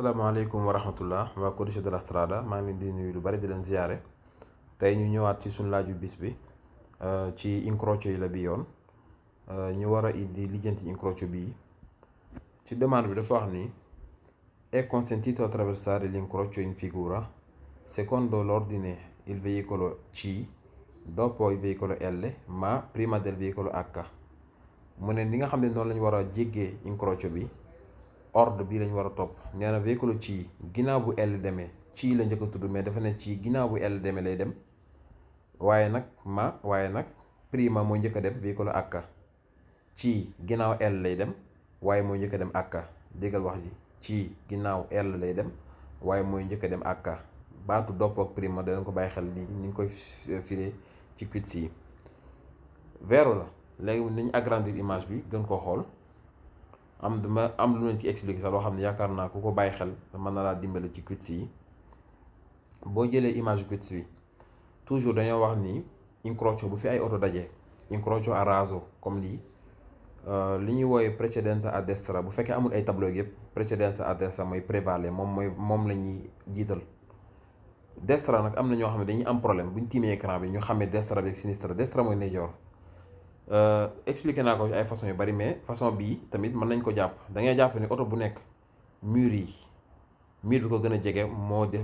asalaamaaleykum wa rahmatullah waa Codice de la Strada maa ngi leen di nuyu lu bari di leen ziyaare tey ñu ñëwaat ci suñu laaju bis bi ci incrocio yi la bi yoon ñu war a indi lijjanti incrocio bii ci demande bi dafa wax ni è consentito attraversare l'incrocio in figura secondo l'ordine il veicolo C dopo il veicolo L ma prima del veicolo H mu ne li nga xam ne noonu la ñu war a jéggee incrocio bi ordre bii lañ war a topp nee na véhicule ci ginnaaw bu L demee ci la njëkk a tudd mais dafa ne ci ginnaaw bu L demee lay dem waaye nag prima mooy njëkk a dem véhicule H ci ginnaaw L lay dem waaye mooy njëkk a dem H déggal wax ji ci ginnaaw L lay dem waaye mooy njëkk a dem H baatu dopp ak prima danañ ko bàyyi xel ni ñu koy firee ci quiz yi vero la léegi nañ agrandir image bi gën koo xool dama am lu leen ci expliquer sax loo xam ne yaakaar naa ku ko bàyyi xel mën na laa dimbale ci quiz yi boo jëlee image quiz bi toujours dañoo wax ni incrocio bu fi ay oto daje incrocio a raso comme lii li ñuy woowe precedenza a destra bu fekkee amul ay tableau yëpp precedenza a destra mooy prévale moom la ñuy jiital destra nag am na ñoo xam ne dañuy am problème bu ñu tiimee écran bi ñu xamee destra bi sinistra destra mooy ndeyjoor expliqué naa ko ay façon yu bari mais façon bii tamit mën nañ ko jàpp da ngay jàpp ni oto bu nekk mur bi ko gën a jege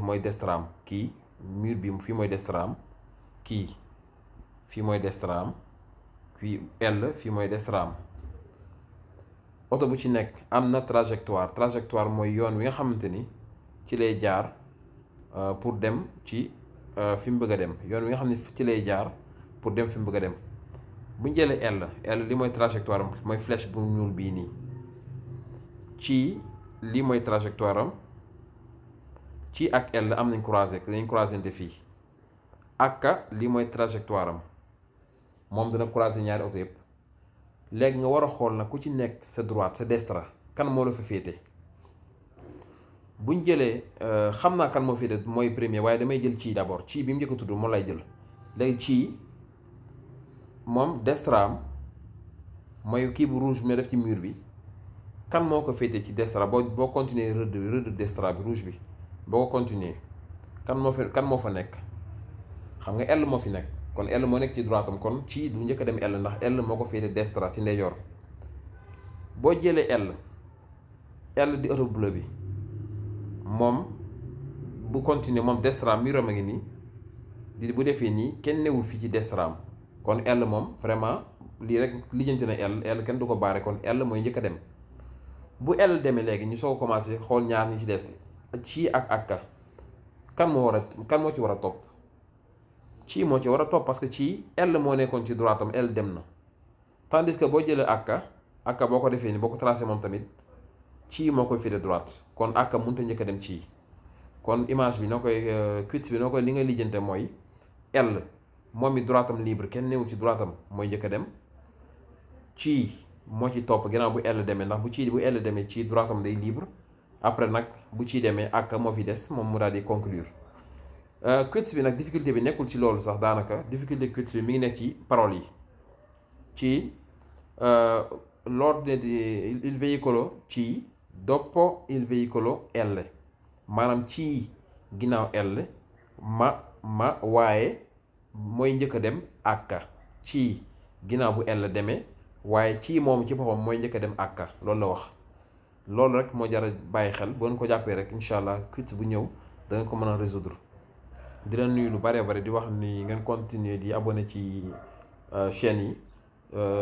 mooy destraam kii mur bi fii mooy destraam kii fii mooy destraam fii L fii mooy destraam oto bu ci nekk am na trajectoire mooy yoon wi nga xamante ni ci lay jaar pour dem ci fi mu bëgg a dem yoon wi nga xam ne ci lay jaar pour dem fi mu bëgg a dem bu ñu jëlee L li mooy trajectoire am mooy flèche bu ñuul bii nii ci lii mooy trajectoire am ci ak L am nañ croisé fii ak lii mooy trajectoire am moom dana croisé ñaari oto yëpp léegi nga war a xool nag ku ci nekk sa droite sa destra kan moo la fa féete bu ñu jëlee xam naa kan moo féete mooy premier waaye damay jël ci d'abord ci bi mu njëkk a tudd moo lay jël léegi ci moom destraam mooy kii bu rouge bi def ci mur bi kan moo ko féete ci destra boo continuer rëdd destra bi rouge bi boo ko continuer kan moo fa nekk xam nga L moo fi nekk kon L moo nekk ci droite am kon ci du njëkk a dem L ndax L moo ko féete destra ci ndeyjoor boo jëlee L di auto bleu bi moom bu continuer moom destra muram a ngi nii di bu defee nii kenn newul fii ci destraam kon L moom vraiment lii rek lijjanti na L kenn du ko baare kon L mooy njëkk a dem bu L demee léegi ñu soo commencé xool ñaar ñi ci des ci ak kan moo ci war a topp ci moo ci war a topp parce que ci L moo nekkoon ci droite am L dem na tandis que boo jëlee ak boo ko defee ni boo ko tracé moom tamit ci moo koy féete droite kon ak mënut a njëkk a dem ci kon image bi noo koy quiz bi noo koy li nga lijjante mooy L moom it droite am libre kenn newul ci droite am mooy njëkk a dem ci moo ci topp ginnaaw bu L demee ndax bu L demee ci droite am day libre après nag bu ci demee ak moo fi des moom mu daal di conclure quiz bi nag difficulté bi nekkul ci loolu sax daanaka difficulté quiz bi mi ngi nekk ci paroles yi ci l'ordine di il veicolo ci dopo il veicolo L maanaam ci ginnaaw L ma waaye mooy njëkk a dem ak ci ginnaaw bu L demee waaye ci moom ci boppam mooy njëkk a dem ak loolu la wax loolu rek moo jar a bàyyi xel boo ko jàppee rek incha allah quiz bu ñëw da nga ko mën a résoudre di leen nuyu lu bëree bëri di wax ni ngeen continuer di abonné ci chaîne yi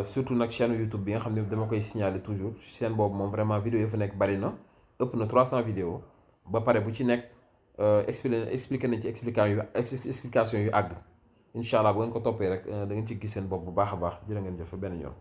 surtout nag chaîne YouTube bi nga xam ne dama koy signaler toujours chaîne boobu moom vraiment vidéo yi fa nekk bëri na ëpp na 300 vidéos ba pare bu ci nekk expliqué nañ ci explication yu àgg incha allah bu ngeen ko toppee rek da ngeen ci gis seen bopp bu baax a baax jërë ngeen jëf benn yoon.